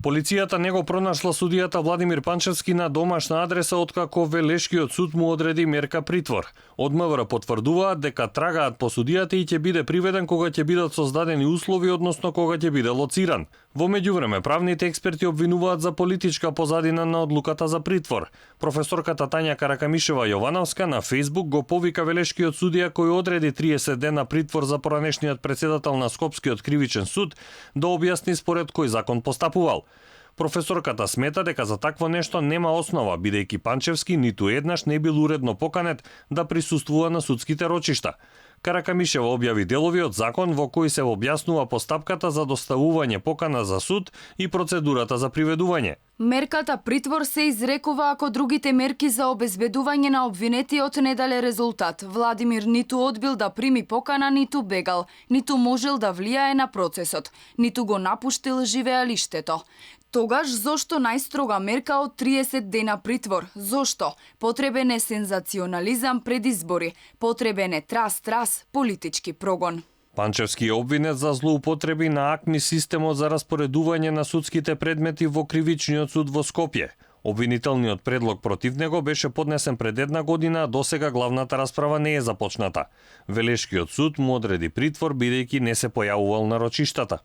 Полицијата не го пронашла судијата Владимир Панчевски на домашна адреса откако Велешкиот суд му одреди мерка притвор. Од МВР потврдуваат дека трагаат по судијата и ќе биде приведен кога ќе бидат создадени услови, односно кога ќе биде лоциран. Во меѓувреме, правните експерти обвинуваат за политичка позадина на одлуката за притвор. Професорката Тања Каракамишева Јовановска на Фејсбук го повика Велешкиот судија кој одреди 30 дена притвор за поранешниот председател на Скопскиот кривичен суд да објасни според кој закон постапувал. Професорката смета дека за такво нешто нема основа, бидејќи Панчевски ниту еднаш не бил уредно поканет да присуствува на судските рочишта. Каракамишева објави делови од закон во кои се објаснува постапката за доставување покана за суд и процедурата за приведување. Мерката притвор се изрекува ако другите мерки за обезбедување на обвинетиот не дале резултат. Владимир ниту одбил да прими покана, ниту бегал, ниту можел да влијае на процесот, ниту го напуштил живеалиштето. Тогаш зошто најстрога мерка од 30 дена притвор? Зошто? Потребен е сензационализам пред избори, потребен е трас политички прогон. Панчевски е обвинет за злоупотреби на АКМИ системот за распоредување на судските предмети во кривичниот суд во Скопје. Обвинителниот предлог против него беше поднесен пред една година, а досега главната расправа не е започната. Велешкиот суд му одреди притвор бидејќи не се појавувал на рочиштата.